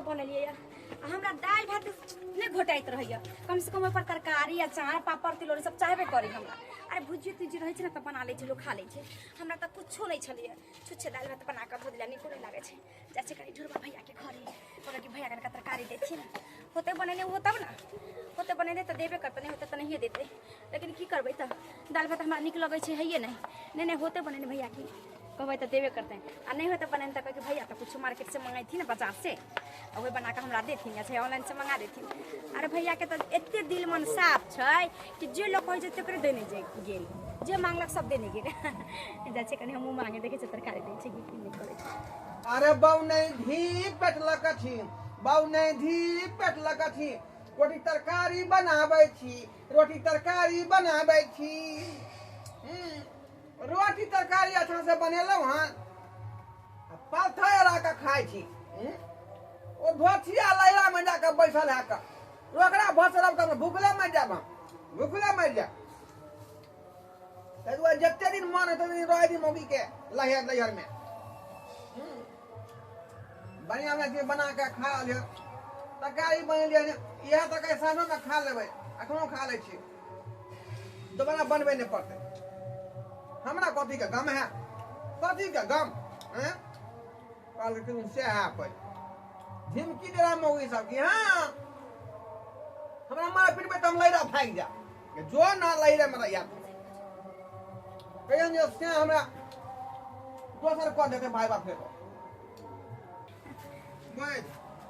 बनेलियै आ हमरा दालि भात नहि घोटाइत रहैया। कम से कम ओहिपर तरकारी, अचार, पापड़, तिलौरी सब चाहबे करी हमरा। अरे भुजियो तुजियो रहै छै ने तऽ बना लै छै लोक, खा लै छै। हमरा तऽ कुछो नहि छलैया, छुच्छे दालि भात बना कऽ धऽ देलियै, नीको नहि लागै छै। जाइ छै कनि ढुरबा भैयाके घरे, कहबै कि भैया कनिका तरकारी देथिन। होतै बनेने ओहो तब ने, होतै बनेने तऽ देबे करतै, नहि होतै तऽ नहिए देतै। लेकिन की करबै, तऽ दालि भात हमरा नीक लगै छै हैये नहि। नहि नहि होतै बनेने भैया की कहबै तऽ देबे करतै, आ नहि होतै बनेने तऽ कहै कि भैया तऽ किछु मार्केटसँ मङ्गेथिन बाजारसँ, आ वही बना कऽ हमरा देथिन, या चाहे ऑनलाइनसँ मङ्गा देथिन। अरे भैयाके तऽ एते दिल मन साफ छै कि जे लोक कहै छै तकरे देने गेल, जे मांगलक सब देने गेल। जाइ छै कनि हमहूँ मांगे, देखै छै तरकारी दै छै कि नहि करै छै। अरे बौ नहीं धी पेट लकथी, बौ नहीं धी पेट लकथी, रोटी तरकारी बनाबै छी, रोटी तरकारी बनाबै छी। रोटी तरकारी अच्छा से बनेलहुँ हन, आ पाथर एला कऽ खाइ छी। ओ धोथिया लैला में जाकऽ बैसल है कऽ, ओकरा भसरब तऽ भूखले मरि जायब, हम भूखले मरि जायब। ताहि दुआरे जते दिन मन हेतै दिन रहै दिन मौगीके लहर लहरमे बढ़िआँ बढ़िआँ चीज बना कऽ खा लिअ। तरकारी बनेलियै हन, इएह तरकारी साँझोमे खा लेबै, एखनो खा लै छी, दोबारा बनबै नहि पड़तै हमरा। कथीके गम है, कथीके गम? हैं, कहलकै सएह पर झिमकी देला मौगी सब कि हाँ हमरा मार पीटबै तऽ हम लैरा भागि जायब। जो ना लैरे में रहिया कहियन जे से हमरा दोसर कऽ देतै भाई बाप फेर।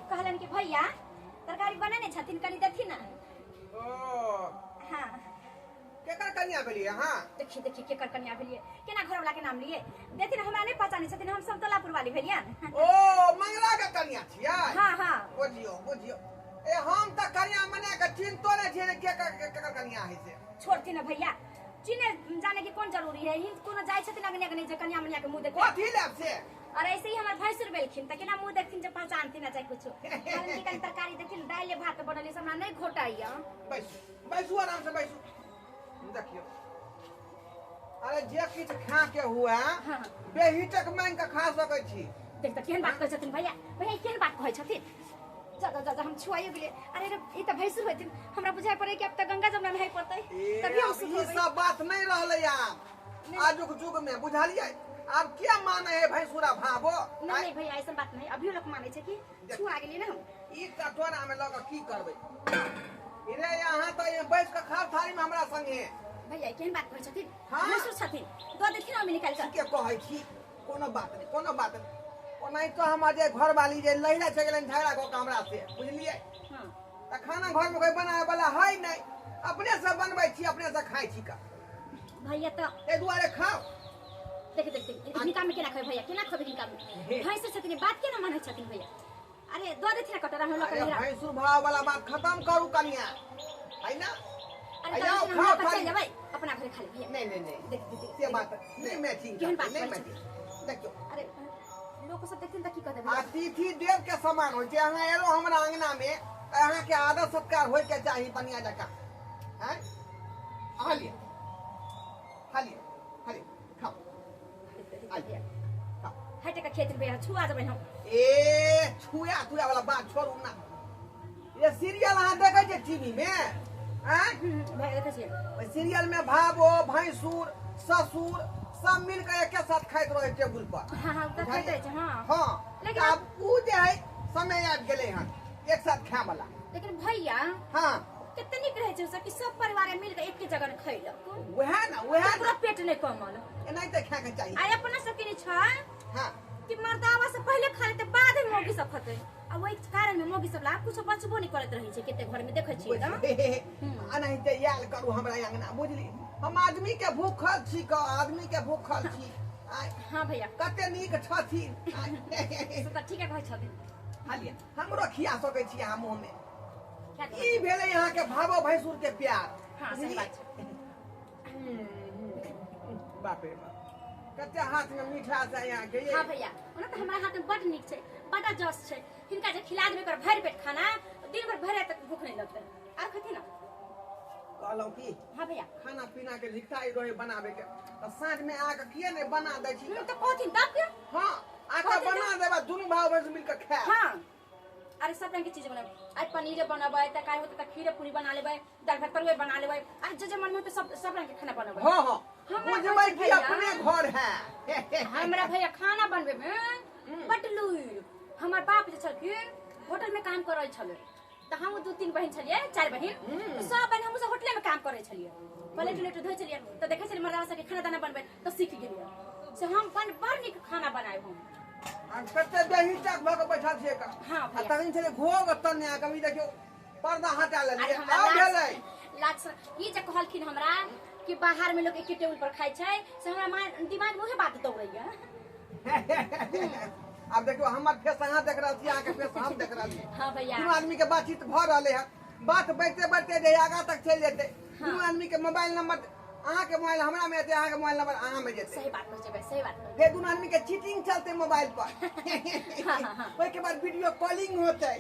कहलन कि भैया तरकारी बनेने छथिन, कनि देथिन ना। ओ हाँ, केकर कनिया भेलियै अहाँ? देखिए देखिए, केकर कनिया भेलियै, केना घरवाला के नाम लिए देथिन। हमरा नहि पहचाने छथिन, हम समतोलापुर वाली भेलियन। ओ मंगला के कनिया छियै? हाँ हाँ। बुझियौ बुझियौ, ए हम तऽ कनिया मना के चिन्हतो नहि छियै जे केकर केकर कनिया है से। छोड़थिन ना भैया, चिन्हे जाने की कोन जरूरी है? हिंद कोनो जाइ छथिन अगने अगने जे कनिया मनिया के मुंह देखे? कथी लेब से? और ऐसे ही हमर भैंसुर भेलखिन तऽ केना मुंह देखथिन जे पहचानथिन ना चाहे कुछो। कहलनि कि कनि तरकारी देथिन, दालि भात बनल से हमरा नहि घोटाइया। बैसू बैसू, आराम से बैसू। देखियौ, अरे जे किछु खा के हुए हाँ। बेहिचक मांगि के खा सकै छी। देख तऽ केहन बात कहै छथिन भैया, भैया ई केहन बात कहै छथिन? जा जा जा जा, हम छुआइयो गेलियै। अरे रे, ई तऽ भैंसुर होथिन, हमरा बुझाइ पड़ै कि आब तऽ गंगा जमुना नहाय पड़तै ए, तभी हम आब सुख ई होबै। सब बात नहि रहलै आब आजुक युग में, बुझलियै? आब के माने है भैंसुरा भाबो? नहीं नहीं भैया, ऐसा बात नहीं, अभियो लोग माने छै कि छुआ गेलियै ने हम। ई कटोरा में लऽ कऽ की करबै रे? यहाँ तऽ यहाँ बैस कऽ खाउ थारी में हमरा संगे। भैया, ई केहन बात कहै छथिन? हाँ। भैंसुर छथिन, दऽ देथिन हम निकालि कऽ। ठीके कहै छी, कोनो बात नहि, कोनो बात नहि। ओनाहितो हमर जे घरवाली जे लहिरा चलि गेलनि झगड़ा कऽ कऽ हमरा से, बुझलियै? हाँ। तऽ खाना घरमे कोइ बनाबै वाला है नहि, अपने से बनबै छी, अपने से खाइ छी का। भैया तऽ ताहि दुआरे खाउ। देख देख देख, हिनका में केना खेबै भैया, केना खेबै हिनका में? भैंसुर छथिन, बात केना मानै छथिन भैया? अरे दऽ देथिन ने कटोरा, हम लऽ कऽ अरे नहिरा। भैंसुर भाव वाला बात खत्म करू कनिया, है ना? अरे जाओ, दऽ देथिन, हम खाओ लऽ कऽ चलि थारी। जेबै, अपना घरे खा लेबै भैया। नहीं नहीं नहीं, देख देख देख, से बात नहीं मैचिंग केहन बात नहीं कहै मैचिंग। देखियौ, अरे लोक सब देखथिन तऽ की कहतै भैया? अतिथि देव के समान होइ छै। अहाँ एलहुँ हमरा अंगना में तऽ अहाँके आदर सत्कार होइ के चाही बढ़िया जकाँ। आँय, अहाँ लिअ, खा लिअ, खा लिअ, खाउ। देख, देख, आइ। भैया। खाउ। हटि कऽ खेत भैया, छुआ जेबै हम। ए छुआ तुआ वाला बात छोड़ू ना। ये सीरियल अहाँ देखै छियै टीवी में? आँय? भैया, देखै छियै। ओहि सीरियल में भाबो भैंसुर ससुर सब मिल के एके साथ खाइत रहे टेबुल पर। हाँ हाँ, तऽ खाइत रहै छै, हाँ। हाँ, लेकिन आब उ जे है समय आबि गेलै हन एक साथ खाय वाला। लेकिन भैया, हाँ, कते नीक रहै छै ओ सब कि सब परिवार मिल के एके जगह खैलक। वएह ना, वएह ककरो ना। पेट नहि कमल। एनाहिते खाय के चाही। आ अपना सबके नहि छै हाँ, कि मर्दावा सब पहिले खा लेतै, बाद में मौगी सब खतै, आ ओहि कारण में मौगी सब ला कुछो बचबो नहि करैत रहै छै। कते घर में देखै छियै तऽ। एनाहिते आयल करू हमरा अंगना, बुझली? हम आदमी के भूखल छी क आदमी के भूखल छी। आय, हाँ भैया, कते नीक छथिन। आय, से तऽ ठीके कहै छथिन। हालिया हमरो खिया सकै छी अहाँ मुँह में। खा लिअ। ई भेलै अहाँ के भावो भैंसुर के प्यार। हाँ, सही बात छै। बाप रे बाप, कते हाथ में मीठा छै यहाँ के ये। हाँ भैया, ओना तऽ हमरा हाथ में बड नीक छै, बड़ा जस छै। हिनका जे खिला देबै ओकर भरि पेट खाना, दिन भर भरि राति तक भूख नहि लगतै। आर खथिन ना। कहलहुँ की? हाँ भैया। खाना पीना के लिखताई रहे बनाबे के, तऽ साँझ में आके किए नहीं बना दै छी? तऽ कहथिन तब के। हाँ, आके कहथिन बना देबा, दुनू भाव बहिन मिलके खायब। हाँ, अरे अरे सब रंग के चीज बनाबै। आइ पनीरे बनबै त काल्हि होतै त खीरे पूरी बना लेबै, दाल भात तरुए बना लेबै। अरे जे जे मन में होतै सब सब रंग के खाना बनबै। हाँ हाँ, हमरा बुझबै कहै कि छै भैया। अपने घर है। हमरा भैया खाना बनबै में बड लूरि। हमर बाप जे छलखिन होटल में काम करै छलै, तऽ हम 2-3 बहिन छलियै, 4 बहिन, तऽ सब बहिन हमहूँ सब होटले में काम करै छलियै। प्लेट उलेट धोइ छलियै तऽ देखै छलियै मर्दाबा सबके खाना दाना बनबै, तऽ सीख गेलियै। से हम बड़ नीक खाना बनायब हम। आ कते दही टाक भऽ के बैठल छियै का। हाँ आ भैया। तखन छलै घोघ तन्ने, आ कभी देखियौ पर्दा हटा अरे लेलियै। हमरा आब लाज भेलै लाज ई जे कहलखिन हमरा कि बाहर में लोग एके टेबुल पर खाइ छै, से हमरा दिमाग में उहे बात दौड़ैया। आब देखियौ हमर फेस अहाँ देख रहल छी, अहाँके फेस हम देख रहल छी। हाँ भैया। दुनू आदमी के बातचीत भऽ रहलै हँ। बात बढ़ते बढ़ते जे आगाँ तक चलि जेतै। हाँ। दुनू आदमी के मोबाइल नंबर, अहाँके मोबाइल हमरा में एतै, अहाँके मोबाइल नंबर अहाँ में जेतै। सही बात कहै छै भाई, सही बात कहै छै। फेर दुनू आदमी के चीटिंग चलते मोबाइल पर। हाँ, हाँ, हाँ। ओहिके बाद वीडियो कॉलिंग होतै।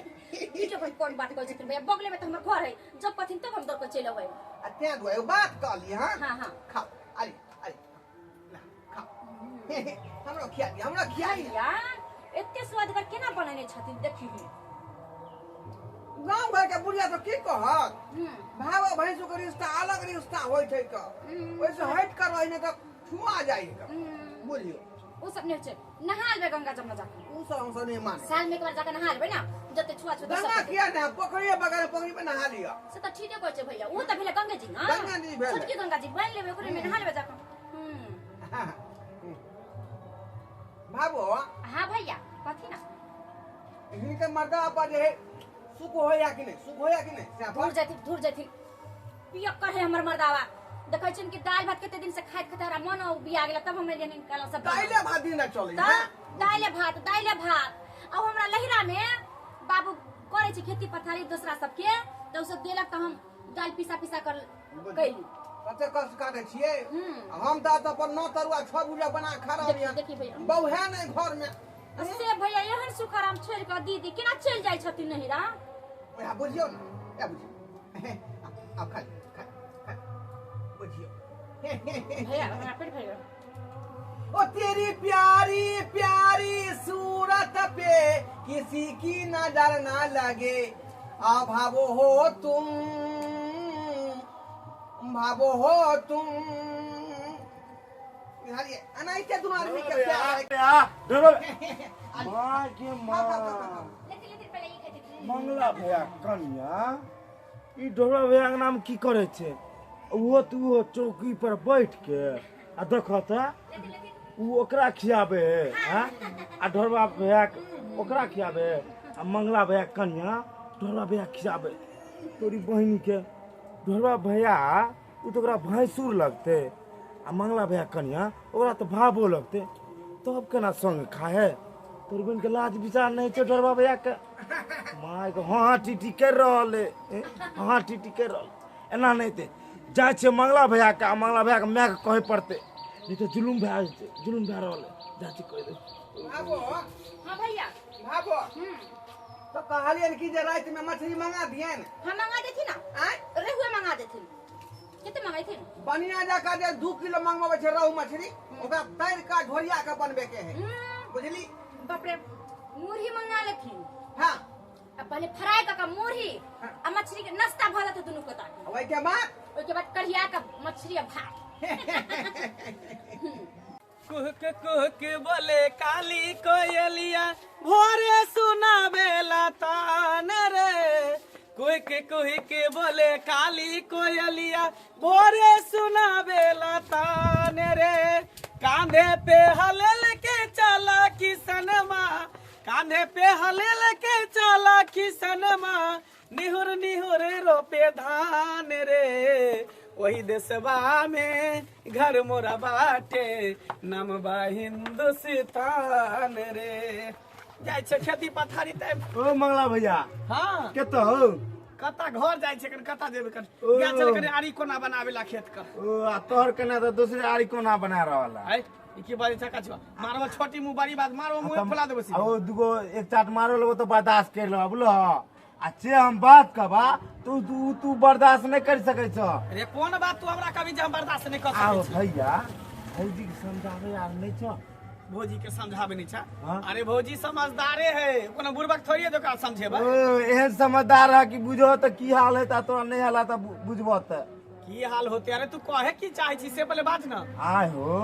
वीडियो पर कोन बात कहै छथिन भैया, बगले में तऽ हमर घर है, जब कहथिन तब हम दौड़ के चलि अबै। आ तें दुआरे एगो बात कहली। हाँ हाँ हाँ। खाओ, आली आली ला, खाओ। हमरो खिया दिअ, हमरो खिया दिअ। भैया एते स्वादगर केना बनेने छथिन देखी। गाँव घर के बुढ़िया सब की कहत, भाव भैंसु के रिश्ता अलग रिश्ता होइ छै के, ओहिसँ हटि कऽ रही नहि तऽ छुआ जाइ है। बुझलियौ? ओ सब नहि होइ छै, नहा लेबै गंगा जमुना जाके। उ सब हमसब नहि मानै। साल में एक बार जाके नहा लेबै ना, जते छुआ छुआ गंगा किया नहि, पोखरिये बगल पोखरी पर नहा लिअ। से तऽ ठीके कहै छै भैया, ओ तऽ भेलै गंगे जी ना। गंगा जी भेलै। छोटकी गंगा जी बनि लेबै, ओकरे में नहा लेबै जाके। भाबो। हाँ भैया कथी ना। हिनकर मर्दा पर जे है सुख होया कि नहि, सुख होया कि नहि से धूर जैथिन, धूर जैथिन। पियक्कर है हमर मर्दावा। देखै छियन कि दालि भात कते दिन से खाइत खाइत हमरा मन उबिया गेल, तब हम एलियन हिनका लग सब। दाइले भात दिन राति चलै तऽ है। दाइले भात, दाइले भात। आ हमरा लहिरा में बाबू करै छै खेती पथारी दोसरा सबके, तऽ ओ सब देलक तऽ हम दालि पीसा पीसा कर कैली। कते कष्ट काटै छियै। हम तऽ अपन 9 तरुआ 6 भुजा बना खा रहलियै। देखी, देखी भैया। बहू है नहि घर में। से भैया एहन सुखाराम छोड़ि कऽ दीदी केना चलि जाइ छथिन नहिरा? वएह बुझियौ ने, वएह बुझियौ। आब खा खा खा, बुझियौ। भैया हमरा पेट भरि गेल। ओ तेरी प्यारी प्यारी सूरत पे किसी की नजर ना लगे, आ भावो हो तुम, भावो हो तुम। एनाहिते दुनू आदमी के प्यार है। माँ के माँ। लेकिन लेकिन पहिले ई खाइ। मंगला भैया कनिया ई ढोरा भैया के नाम की करे छै? ओहो तऽ ओहो चौकी पर बैठ के आ देखऽ तऽ उ ओकरा खियाबे है, आ ढोरबा भैया के ओकरा खियाबे, आ मंगला भैया कनिया ढोरबा भैया खियाबे। तोरी बहिन के ढोरबा भैया उ तऽ ओकरा भैंसुर लगते, आ मंगला भैया कनिया ओकरा तऽ भाबो लगते, तब केना संग खाए? तोरी बहिन के लाज विचार नहीं छै ढोरबा भैया के। माय के हाँ टी टी कर रहल है, हाँ टी टी कर रहल। एना नहीं ते जाइ छै मंगला भैया के, आ मंगला भैया के माय के कहे पड़ते, नहीं तो जुलुम भए जेतै, जुलुम भए रहल है। जाइ छै कहि दे। भाबो। हाँ भैया। भाबो। तो कहलियन कि जे राति में मछली मंगा दियन। हाँ मंगा देथिन ना। आँय? रेहुए मंगा देथिन। कते मंगैथिन? बढ़िया जकाँ जे 2 किलो मंगवाबै छै रहु मछली, ओकरा तैर के झोरिया के बनबे के है। बुझली? बाप रे, मुरही मंगा लेथिन। हाँ। आ पहले फ्राई कऽ के मुरही आ मछली के नाश्ता भऽ जेतै दुनू गोटा के। ओहिके बाद? ओहिके बाद कढ़िया के मछली आ भात। कुहक कुहक बोले काली कोयलिया, भोरे सुनावेला तान रे। कुहक कुहक बोले काली कोयलिया, भोरे सुनावेला तान रे। कांधे पे हलेल के चला किसनमा, कांधे पे हलेल के चला किसनमा, निहुर निहुर रोपे धान रे। वही देशवा में घर मोरा बाटे, नाम बा हिंदुस्तान रे। जाइ छै खेती पथारी ते। ओ मंगला भैया। हाँ। कतऽ हौ? कतऽ घर जाइ छै, कनि कतऽ जेबै कनि? ओ। गेल छलै कनि आरी कोना बनाबे ला खेत के। ओ, आ तोहर केना तऽ दोसरे आरी कोना बना रहल है। है, ई की बाजै छै कछुआ? मारबो छोटी मुँह बड़ी बात, मारबो मुँह फुला देबो सीधे। आ ओ दुगो एक चाट मारो लगो तऽ बर्दाश्त कर लेबो, बुझलो? आ जे हम बात कहबा तू तू तू बर्दाश्त नहीं कर सकै छ। अरे कोन बात तू हमरा कभी जे हम बर्दाश्त नहीं कर आओ सकै छी? भैया, भौजी के समझाबे आर नहीं छ। भौजी के समझाबे नहीं छा। हाँ? अरे भौजी समझदारे है, कोनो बुड़बक थोड़ी है जो ओकरा समझेबै। ओ, एहन समझदार है कि बुझो तऽ की हाल है, ता तोरा नहीं हाल तऽ बुझबो तऽ की हाल होते। अरे तू कहे की चाहे छी से पहले बाज ना। आय हो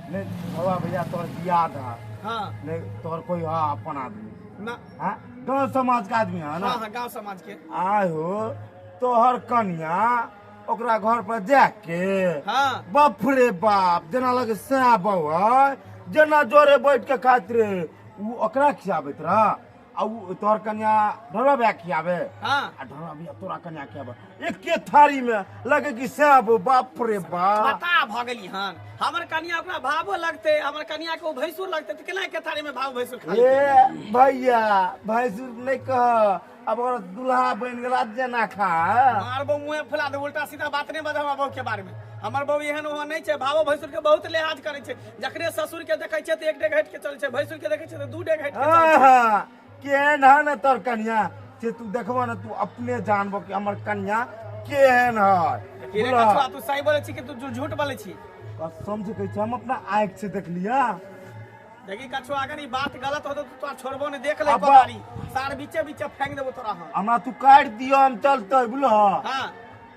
नहीं बाबा भैया तोहर बियाह था। हाँ नहीं तोहर कोई है अपन आदमी ना? हाँ गांव समाज के आदमी है ना? हाँ हाँ गांव समाज के। आय हो तोहर कनिया ओकरा घर पर जाके हाँ बाप रे बाप जेना लगे सैं बहू है, जेना जोरे बैठ के खाइत रहे उ ओकरा खियाबैत रह आ उ तोहर कनिया ढोला भैया खियाबे। हाँ आ ढोला भैया तोरा कनिया खियाबे एके थारी में लगे कि सैं बहू। बाप रे बाप बता भ गेली हन। हमर कनिया ओकरा भावो लगते, हमर कनिया के ओ भैंसुर लगते त केना के थारी में भाव भैंसुर खा लेतै? ए भैया भैंसुर नहीं कह, अब अगर दूल्हा बन गेला जेना खा मारबो मुँहे फुला दे, उल्टा सीधा बात नहीं बज हमरा बहू के बारे में। हमर बहू एहन ओहन नहीं छै, भावो भैंसुर के बहुत लिहाज करे छै। जखने ससुर के देखै छै त एक डेग हटि के चलै छै, भैंसुर के देखै छै त दू डेग हटि के चलै छै। आहा, केहन है ने तोर कनिया से तू देखबो ने तू अपने जानबो कि हमर कनिया केहन है। की रे कछुआ, तू सही बोलै छी कि तू झूठ बोलै छी? कसम से कहै छी हम अपना आँखि से देखलिया। देखी कछुआ, अगर ई बात गलत होतो तो तोरा छोड़बो नहीं, देख ले अब्बा। कोदारी सार बीचे बीचे फेंक देबो तोरा। हम हमरा तू काटि दियो हम चलते बुझलो। हाँ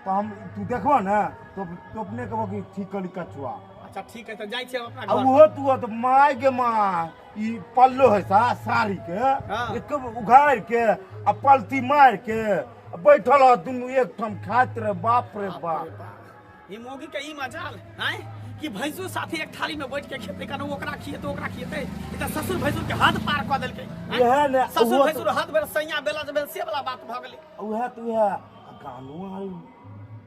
तो हम तू देखबो ने तो तो अपने कहबो कि ठीक कहली कछुआ। अच्छा ठीक है, तो जाइ छी हम अपना आ घर। उहो तू तो माय के माय ई पल्लो है सा साड़ी के हाँ। एक उघाड़ के आ पलती मार के आ बैठल ह दुनू एक ठाम खाइत रहे। बाप रे बाप ई मोगी के ई मजाल हैं कि भैंसुर साथी एक थाली में बैठ के खेतै, कनो ओकरा खिएतै ओकरा खिएतै। ई त ससुर भैंसुर के हाथ पार क देलकै हैं? इएह ने, ससुर उहो तो- भैंसुर हाथ भेल सैया बेला भेल से वाला बात भ गेलै। उएह तऽ उएह आ गानो आर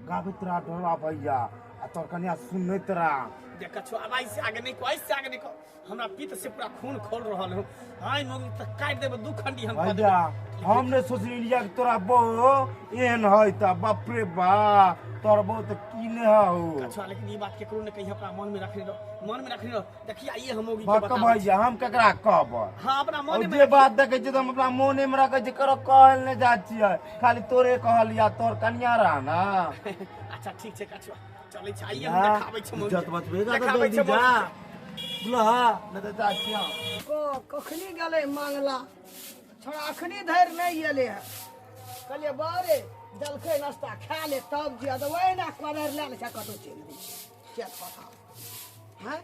गाबैत रहा ढोला भैया आ तोर कनिया सुनैत रहा। जे कछुआ आवाज से आगे नहीं को, ऐसे आगे नहीं को, हमरा पित्त से पूरा खून खोल रहल हो। आइ मोगी त काटि देबै दू खंडी हम कऽ भैया देबै। हम नहि सोचलियै कि तोरा बहू एहन है तऽ बाप रे बाप तोर बहू तऽ की नहि हौ। कछुआ लेकिन ई बात केकरो नहीं कही, अपना मन में रखने रहो, मन में रखने रहो। देखिए आइए हम मोगी के भक बताबै छी। भैया हम केकरा कहबै? हाँ अपना और मन में जे बात देखै छियै तऽ हम अपना मोने में रखै छियै, ककरो कहल नहि जाइ छियै, खाली तोरे कहलिया तोर कनिया रह ना। अच्छा ठीक छै कछुआ, चलै छै आइए हम देखाबै छी मोगी इज्जत के। बचबेगा तऽ देखाबै जल्दी छी जा मोगी के। बुझलह, नहि तऽ जाइ छियै हम। कखनी गेलै मांगला छोड़ा, अखनी धरि नहि एलै हँ। कहलियै बारे जलखै नाश्ता खा ले तब जिया, तऽ ओहिना कोदारि लए लै छै कतहु चलि दै छै खेत पथार। हँ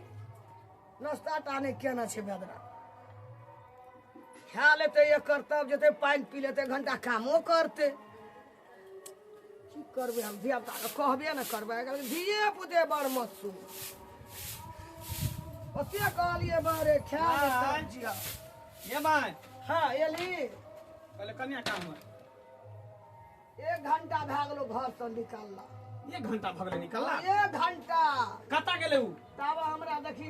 नाश्ता टा नहि केने छै बेदरा, खा लेतै एकर तब जेतै पानि पी लेतै, घंटा कामो करतै। की करबै हम धिया पुताके कहबे ने करबै, आइ काल्हि धिये पुते बड़ मत सुन। ओते कहलियै बारे खा ले तब जिया। ये my हाँ एली पहले कनिया काम है। एक घंटा भए गेलो घर से निकालला। एक घंटा भऽ गेलै निकलला? एक घंटा। कतऽ गेलै उ? तब हमरा देखी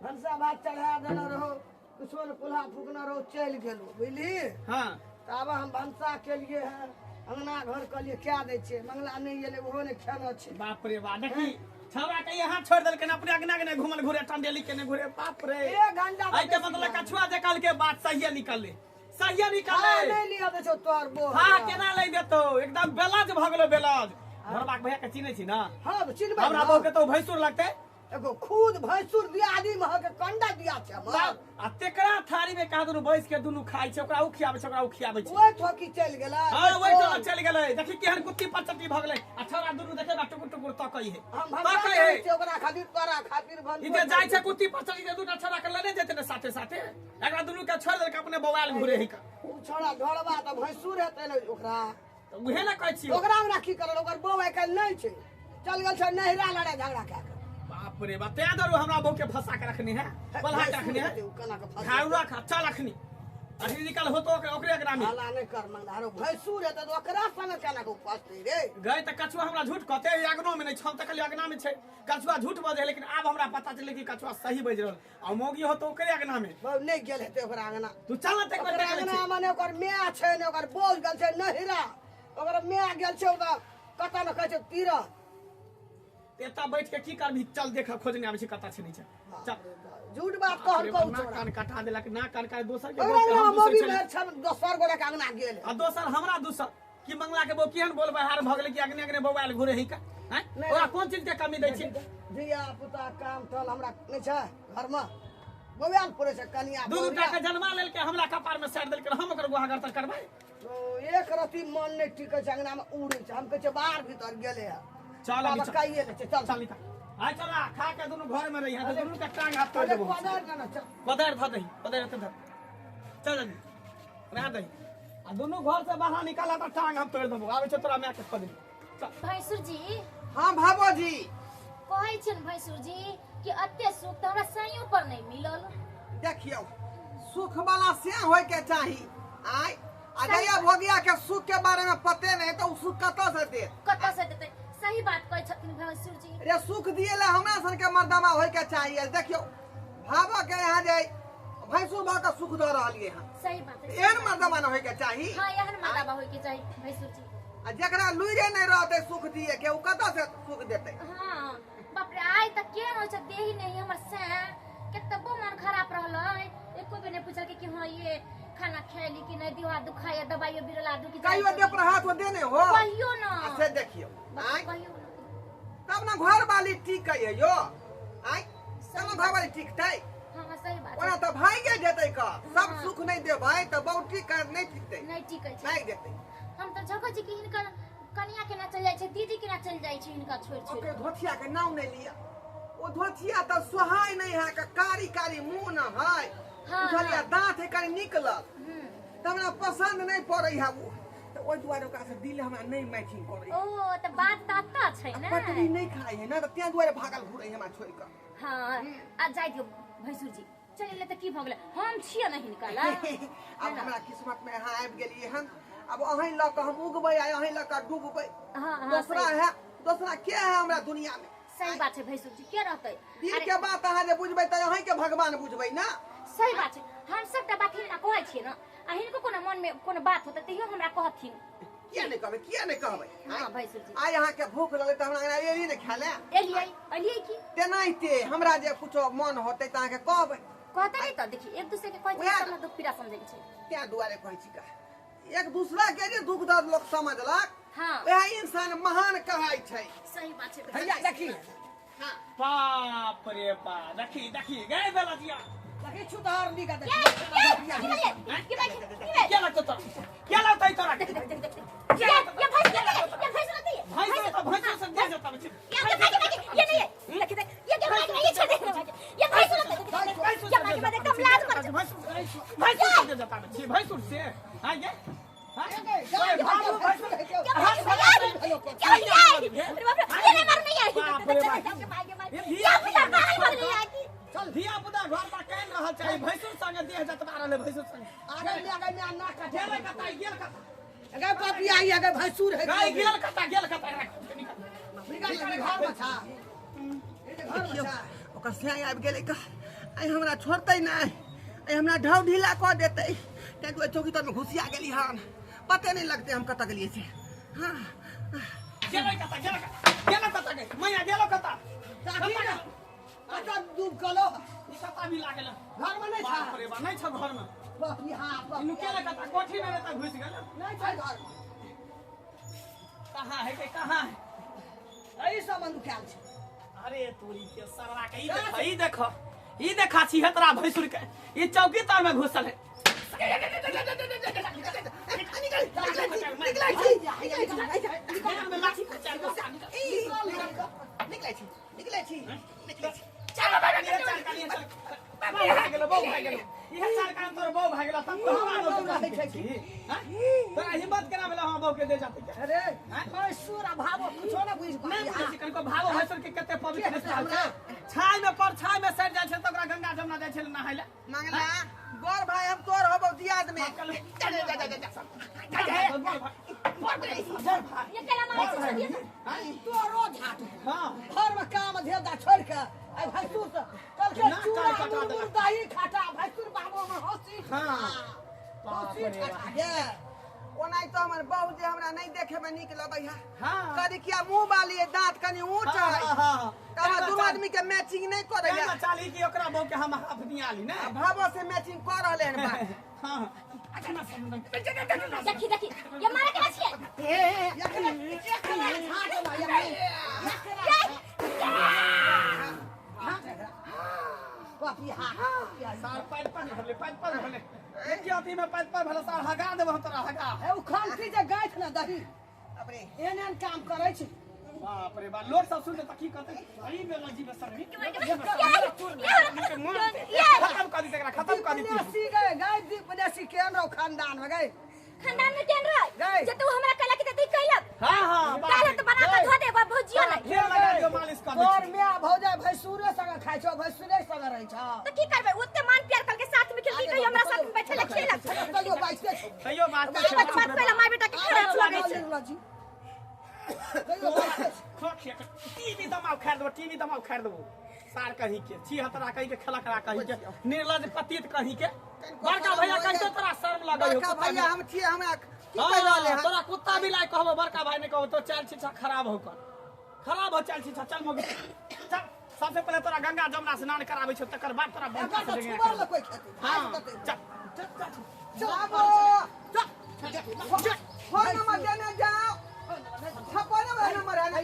भनसा भात चढ़ा देने रहो, कुछो ने कुल्हा फूकने रहो, चलि गेलो बुझली। हाँ तब हम भनसा केलिए हँ, अंगना घर कहलिए क्या दै छियै, मंगला नहि एलै ओहो नहि खेने छै। बाप रे बाप, देखी छौड़ा के यहाँ छोड़ देलकै अपने अंगना के नहि घुमल घुरे टंडेली के नहि घुरे। बाप रे एक घंटा एहि के मतलब कछुआ जे कहलकै बात सहिए निकललै, सहिए हाँ निकललै। नहि लिअ दै छौ तोहर बोल। हाँ केना लै देतौ, एकदम बेलाज भऽ गेलो बेलाज। घरबाक भैया के चिन्है छी ना? हाँ तऽ चिन्हबै हमरा ना। बहू के तऽ भैंसुर लगतै। एगो खुद भैंसुर दियादी में के कंडा दिया छै हमर। तब आ तेकरा थारी में कहा दुनू बैस के दुनू खाइ छै, ओकरा उ खियाबै छै ओकरा उ खियाबै छै। ओहि ठोकी चलि गेलै। हाँ वही टोला चलि गेलै। देखी केहन कुत्ती पचटी भऽ गेलै आ छौड़ा दुनू देखे बा टुकुर टुकुर तकै है, हम भनसा तकै है। करै छियै ओकरा खातिर तोरा खातिर ई जे जाइ छै कुत्ती पचटी के दूटा छौड़ा के लेने जेतै ने साथे साथे, एकरा दुनू के छोड़ि देलकै अपने बौआल घुरे है। उ छौड़ा ढोरबा तऽ भैंसुर हेतै ने ओकरा, तऽ उहे ने कहै छियौ। ओकरा हमरा की करल, ओकर बहू आइ काल्हि नहि छै, चल गेल छै नहिरा लड़ाइ झगड़ा कए के। बाप रे बाप, तें दरू हमरा बहू के फंसा के रखने है, बलहा के रखने है। उ केना के फंसा खाउ रख चल अखनी अखनी निकल होतो ओकरे अंगना में। हल्ला नहि कर मंगला, आरो भैंसुर हेतै तऽ ओकरा संगे केना के उपस्थित रे गए तऽ कछुआ हमरा झूठ कहते, अगनो में नहीं छल तऽ कहलियै अगना में छै, कछुआ झूठ बजै, लेकिन आब हमरा पता चललै कि कछुआ सही बाजि रहल। आ मौगी होतो ओकरे अगना में। बहू नहि गेल हेतै ओकरा अंगना। तू चल ना तऽ एक बेर ओकरा देख लै अंगना छी। मने ओकर माय छै ने, ओकर बहू गेल छै नहिरा, ओकर माय गेल छै ओकरा कतऽ ने कहै छै तीरथ। एतऽ बैठ के की करबही, चल देख खोजने आबै छै कतऽ छै नहि छै। चल झूठ बात कहल कहू ना छोड़ा। कान कटा देलक, ना कान काट दोसर के ओकरा बोल के अंगना हम मौगी दूसर भेल छै, दोसर गोरे के अंगना गेल। आ दोसर हमरा दोसर कि मंगला के बौ केहन बोल बहार भऽ गेलै कि अगने अगने बौआल घुरे ही का हैं, नहि। ओकरा कोन चीज के कमी दै छै? धिया पुता काम टल हमरा नहि छै घरमे, बौआल पड़े छै कनिया दू दू टा के जन्मा लेलकै हमरा कपार में साइड देलकै हम ओकर गुहा गर्तर करबै। एक रति मन नहि टिकै छै अंगना में उड़ै छै हम कहै छै बाहर भीतर गेलै है। चल अभी चल। काइए लै छै चल चल निकल आइ चल खा के दुनू घर में रही है दुनू के टांग हाथ तोड़ देबो। कोदारि ने चल कोदारि धऽ दही कोदारि एते धऽ चल जल्दी रह दही आ दुनू घर से बाहर निकाला तऽ टांग हम तोड़ देबो। आबै छै तोरा माय के खोजै। भैंसुर जी। हाँ भाबोजी कहै छियनि भैंसुर जी कि एते सुख तऽ हमरा साइयो पर नहि मिलल। देखियौ सुख वाला से होय के चाही आय आ जया भोगिया के सुख के बारे में पते नहीं तो उ सुख कतऽ से देत कतऽ से देतै। सही बात कहै छथिन भैंसुर जी। रे सुख दिए ला हमरा सन के मर्दामा होय के चाहिए। देखियौ भाबो के यहाँ जे भैंसुर भऽ के सुख दऽ रहलियै हन। सही बात है। एहन मर्दामा न होय के चाही। हाँ एहन मर्दामा होय के चाही भैंसुर जी। आ जकरा लुइरे नहीं रहतै सुख दिए के उ कतऽ से सुख देतै। हाँ बाप रे आइ तऽ केहन होइ छै देही नहीं हमर सैं केतबो मन खराब रहलै एको बेर नहि पूछलकै कि हाँ ये खाना खेली कि नहीं दिवा दुखाया दवाइयो बिरला दू कि कहियो देह पर हाथ देने हो कहियो ना से देखियौ आइ कहियो ना तब ना घर वाली ठीक है यो आइ तब ना घर वाली ठीक छै। हाँ सही बात ओना तऽ भागे जेतै का सब सुख नहीं देबै तऽ बहुटी कर नहीं टिकतै नहीं टिकै छै भागि जेतै। हम तऽ झकै छी कि हिनकर कनिया केना चलि जाइ छै दीदी केना चलि जाइ छै हिनका छोड़ि छोड़ि। ओकर धोथिया के नाम नहीं लिया ओ धोथिया तऽ सोहाय नहीं है के कारी कारी मुंह न है बुझलियै दांत है कनी निकलल तऽ हमरा पसंद नहीं पड़ै है ओ तऽ ओहि दुआरे ओकरा से दिल हमरा नहीं मैचिंग करै। ओ तऽ बात तऽ अतऽ छै ने पटरी नहीं खाइ है ना तऽ तें दुआरे भागल घुरै हमरा छोड़ि कऽ। हाँ आ जाइ दियौ भैंसुर जी चलि गेलै तऽ की भऽ गेलै हम छियै ने हिनका लग। आब हमरा किस्मत में अहाँ आबि गेलियै हन अब अहीं लऽ कऽ हम उगबै आ अहीं लऽ कऽ डूबबै। दोसरा है दोसरा के है हमरा दुनिया में। सही बात छै भैंसुर जी के रहतै दिल के बात अहाँ जे बुझबै तऽ अहीं के भगवान बुझबै ना। सही बात छै हम सबटा बात हिनका कहै छियै ने आ हिनको कोनो मन में कोनो बात होतै तैयो हमरा कहथिन। किया नहीं कहबै किया नहीं कहबै। हाँ भैंसुर जी आइ अहाँ के भूख लगलै तऽ हमरा अंगना एली ने खाय ले एलियै एलियै की तेनाहिते हमरा जे कुछो मन होतै तऽ अहाँके कहबै। कहतै नहि तऽ देखी एक दूसरे के कहै छै तब ने दुख पीड़ा समझै छै। तें दुआरे कहै छी का एक दूसरा के जे दुख दर्द लोक समझलक हाँ वएह इंसान महान कहै छै। सही बात छै भैया देखी। हाँ बाप रे बाप देखी देखी गए बेलजिया देखी छुधार ली का देखी क्या लगतो तोरा क्या लगतै तोरा देख देख देख ये ये भैंस ये भैंस लगती है भैंस तो भैंस से दे जाता बच्चे ये ये नहीं देख देख ये क्या भाई ये छोड़ दे ये भैंस लगती है ये मां के बाद एकदम लाज कर भैंस भैंस से दे जाता बच्चे भैंस से हां ये हां ये भागो भैंस क्या अरे बाप रे ये नहीं मार नहीं आई ये पागल बन गई आई चल धिया पुता घर पर कान रहल छै भैंसुर संगे देह जतबा रहले भैंसुर संगे आगे ले आगे में ना काटे गेल कता गेल कता अगर पापी आई अगर भैंसुर है गाय गेल कता गेल कता निकल निकल घर में छा घर में छा ओकर सियाई आबि गेलै का आइ हमरा छोड़तै नहि आइ हमरा ढाव ढीला कऽ देतै तैं दुआरे चौकी तर में घुसिया गेली हन पते नहीं लगतै हम कतऽ गेलियै से। हाँ गेल कता गेल गेल कता गे मैया गेल कता कता डूब गलो ई कता भी लागल घर में नहीं छा बाप रे बा नहीं छ घर में बाप रे हां इनु केले कता कोठी में रहता घुस गेल नहीं छ घर में कहां है के कहां है एही सब नुकायल छै। अरे तोरी के सरवा के ई देख ई देख ई देखा छी हेतरा भैंसुर के ई चौकी तर में घुसल है। निकलै छी निकलै छी निकलै छी चल भाग गेलो बौ भाग गेलो इहे चार काम तोर बौ भाग गेलो तब तो रहै छै की तोरा हिम्मत केना भेलो हम बौ के दे जाते अरे भैंसुर आ भावो कुछो ना बुझ नहीं बुझै छी कनिको भावो भैंसुर के कते पवित्र छै छाय में पर छाय में सड़ जाइ छै त ओकरा गंगा जमुना जाइ छै नहाय ले मंगला गोर भाई हम तोर होबौ दियाद में चल जा जा जा जा जा ये केला मारै छै तोरो झाट हां घर में काम धंधा छोड़ के आई भैंसुर से कल के चूड़ा मुरमुर दही खाटा भैंसुर बाबू में हंसी हां हंसी ठटा ये ओनाहि तो हमर बहू जे हमरा नहीं देखे में नीक लगै है। हां कनी किया मुंह वाली है दांत कनी ऊंच है तब दुनू आदमी के मैचिंग नहीं करै है। केना चाली कि ओकरा बहू के हम हाथ नियाली ने भावो से मैचिंग कर रहले हन बात। हां देखी देखी ये मारे के छियै एकरा झाट ना ये बाप रे हां सार पानि पानि भरले, पानि पानि भरले। देखियो अथी में पानि पानि भरले, सार हगा देबो हम तोरा हगा। हे उ खांसी जे गाय ने दही अपने एहन एहन काम करै छै। बाप रे बाप, लोग सब सुनते त की कहते? अई बेला जी में सरमी। खत्म कर दी एकरा, खत्म कर दी। दीपनेसी गए गाय दीपनेसी केहन रहो खानदान में गए? खानदान में केन रह गए। जे तू हमरा कहला कि त कैलक। हां हां, दाल त बना के धो देबो भुजियो नहीं। तेल लगा दियो, मालिश कर दे। तोर माय भौजाई भैंसुरे संगे खाइ छौ, भैंसुरे संगे रहै छौ। त की करबै? ओते मान प्यार करके साथ में खेलकी, कहियो हमरा साथ में बैठे ला खेलक। तैयो बाइसे छौ। तैयो बात ई बात बात पहले माय बेटा के खराब लगै छै। जी तैयो बाइसे छौ। टीवी दमाव खार देबो, टीवी दमाव खार देबो। सार कहीं के छी हतरा कहीं के खलकरा कहीं के निर्लज पतित कहीं के। बड़का भैया कहीं तोरा शर्म लगै हो? बड़का भैया हम छियै, हमरा की कहि रहले हन? तोरा कुत्ता बिलाइ कहबो, बड़का भाई नहीं कहबो। तो चाल छिछा खराब हो कर, खराब हो चाल छिछा। चल मगी चल, सबसे पहले तोरा गंगा जमुना स्नान कराबै छौ, तकर बाद तोरा एकर बहुत तऽ छुबर ले कोइ खेती। हां चल चल चल। बाबू फोन नंबर देने जाओ, 56 वाला नंबर है ना?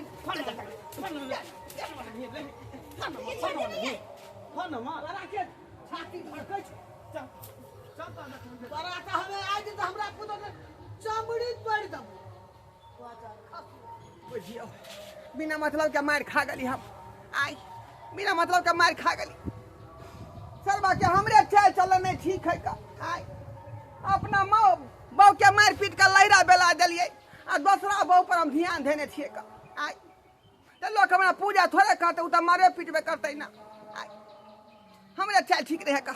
फोन नंबर तोरा के छाती धड़कै छौ। चल चल तोरा तऽ हमे आइ तऽ हमरा पुतोह के चमड़ी तोड़ि देबो। बुझियौ बिना मतलब के मारि खा गेली हम, आइ बिना मतलब के मारि खा गेली। सरबा के हमरे चाल चलन नहीं ठीक है का? आइ अपना माँ बहू के मारि पीट के लैरा बेला देलियै आ दोसरा बहू पर हम ध्यान देने छियै का? आइ तऽ लोक हमरा पूजा थोड़े कहतै, ओ तऽ मारे पीटबे करतै ना। आइ हमरे चाल ठीक रहै का?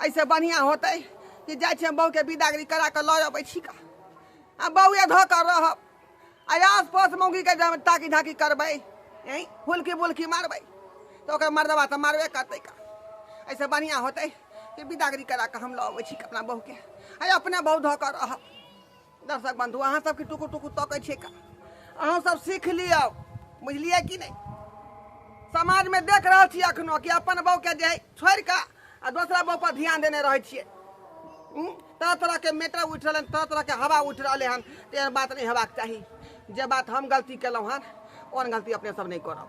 ऐसे बढ़िआँ होतै कि जाइ छियै बहू के विदागरी करा कऽ लऽ अबै छी का, आ बहुए धऽ कऽ रहब आ आस पास मौगी के ताकी झाकी करबै, यहीं हुलकी बुलकी मारबै तऽ ओकर मर्दबा तऽ मारबे करतै का। ऐसे बढ़िआँ होतै कि विदागरी करा कऽ हम लऽ अबै छी अपना बहूके आ अपने बहू धऽ कऽ रहब। दर्शक बन्धु, अहाँ सबके टुकु टुकु तकै छियै का? अहूँ सब सीख लियौ, बुझलियै कि नहि? समाजमे देख रहल छी एखनो कि अपन बहूके जे छोड़ि कऽ आ दोसरा बहू पर ध्यान देने रहै छियै। तरह तरह के मेटर उठि रहलै हन, तरह तरह के हवा उठि रहलै हन। तऽ एहन बात नहि हेबाक चाही। जे बात हम गलती केलहुँ हन ओहन गलती अपने सब नहि करब।